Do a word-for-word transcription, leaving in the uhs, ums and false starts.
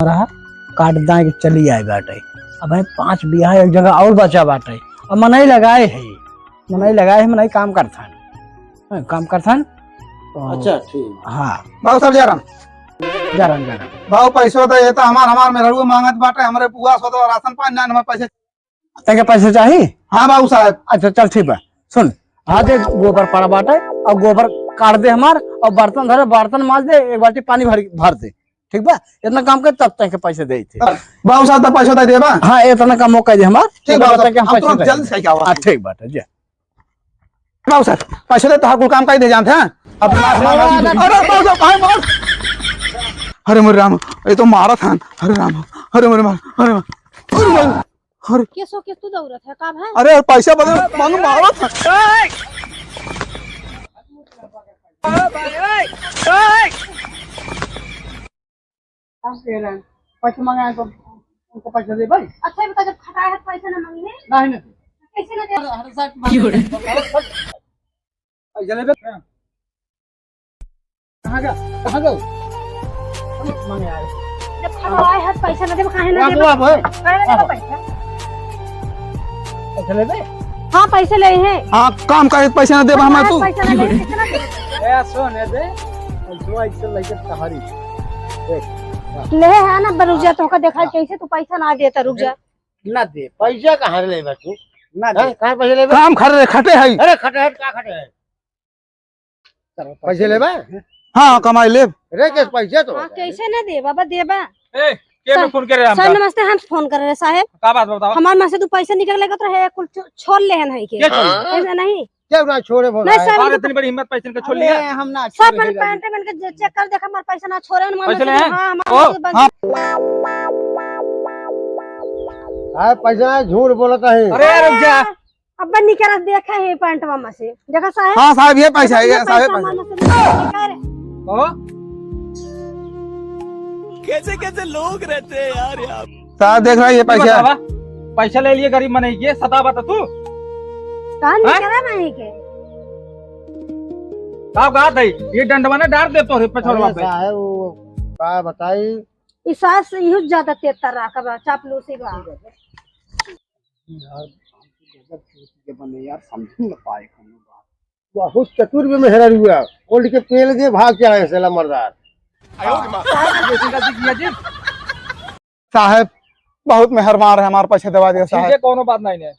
रहा, काट दाए के चली आए बाटे। अब है पाँच बीघा एक जगह और बचा बाटे, अब मनई लगाए है, मनई लगाए है, मनई काम करथन, हैं, काम करथन। तो अच्छा, ठीक। हाँ। बाबू साहब, जा रहा। जा रहा, जा रहा। बाबू, पैसो दे, ये तो हमार, हमार मेहरारू मांगत बाटे, हमरे बुआ सो दे, राशन पानी ना, हमारे पैसे। तैके पैसे चाही? हाँ बाबू साहब। अच्छा, चल ठीक बा। सुन, आज एक गोबर पड़ा बाटे और गोबर काट दे हमार और बर्तन धरे, बर्तन माज दे, एक बाल्टी पानी भर, भर दे, ठीक बा? इतना काम कर, तब तैके पैसे दे थे। बाबू साहब, तब पैसा दे देबा? हाँ, इतना काम वो कर दे हमार। ठीक बा, तब तैके हम हम पैसे तुरंत दे जल्द देबे। से आवा। हाँ, ठीक बाटे, जा। बाबू साहब, पैसा दे, तोहार कुल काम कर दे जानते हैं। अब अरे, अरे, अरे, बाबू साहब, काहे मार? अरे मोरे राम, ये तो मारा था। अरे राम, अरे मोरे मार, अरे मार, अरे मार। अरे। केसो के तू दौड़त है, का भाई? अरे यार, पैसा बदल मांग मारो था। पैसा मांगा है तो उनको पैसा दे भाई। अच्छा, ये बता, जब खटाए है तो पैसा ना मांगे? नहीं, नहीं। कैसे ना दे? अरे, अरे, साहब, पैसा ले बे। कहाँ गया? कहाँ गया? मांगे यार। जब खटाए है तो पैसा ना दे, काहे ना वाह, दे? वाह, वाह। काहे ना दे पैसा? पैसा ले बे? हाँ, पैसे ले हैं। हाँ, काम करे तो पैसा ना दे, हम तू। पैसा ना दे, कितना दे? ए, सुन, ए दे। पैसवा ऐसे लेके तहारी। देख। ले है ना, रुक जा, तोहका देखा हाँ। कैसे तू पैसा ना देता, रुक जा। ना दे, पैसा कहाँ ले बा तू? ना दे। हैं? कहाँ पैसे ले बा? काम खटे है, खटे है। अरे, खटे है, का खटे है? पैसे लेबा? हाँ, कमाई लेब। रे, केस पैसे तो हाँ, कैसे ना दे बाबा, देबा। ए, के में फोन करे हमका? सर, नमस्ते, हम फोन कर रहे साहेब। का बात बतावा? हमार में से तू पैसा निकल लेगा तो है, कुल छो-, छोड़ ले हन है के। के छोड़? ऐसा नहीं। क्या ना छोड़े बोला नहीं, है? सर, और इतनी बड़ी हिम्मत पैसे का छोड़ अरे, लिया? हम ना सब छोड़े मन हैं। पैंट मन के जे-, चेक कर देखा, हमार पैसा ना छोड़े, हमार पैसे में से ले हैं? हाँ, हमार ओ, में से बस हाँ। हाँ, पैसा झूठ बोलत है। अरे, रुक जा। अब्बा निकरत देखे है पैंटवा में से। देखा साहेब? हाँ साहेब, ये पैसा है, ये ये साहेब पैसा पैसा। हमारे से निकल रे। ओ? कैसे कैसे लोग रहते हैं यार, यार। साहब देख रहा है ये ये पैसा। बतावा, पैसा ले लिए गरीब मनई के, सतावा त तू? कहाँ हैं? निकरा नहीं के? साहब कहा था, ये डंडवा ना डार दे तोरे पछोड़वा अरे पे। साहेब, वो का बताई? ई सास इहो ज्यादा तेतर रहा, चापलूसी बा। यार, गजब चोटी के बने यार, समझ न पाए कौनो बात। बहुत चतुर भी मेहरा हुआ, कोल्ड के पेल के भाग के आए सेला मर्दार। साहब, बहुत मेहरबान है, हमार पैसे दवा दिया ठीक है, साहब। कौनो बात नहीं है।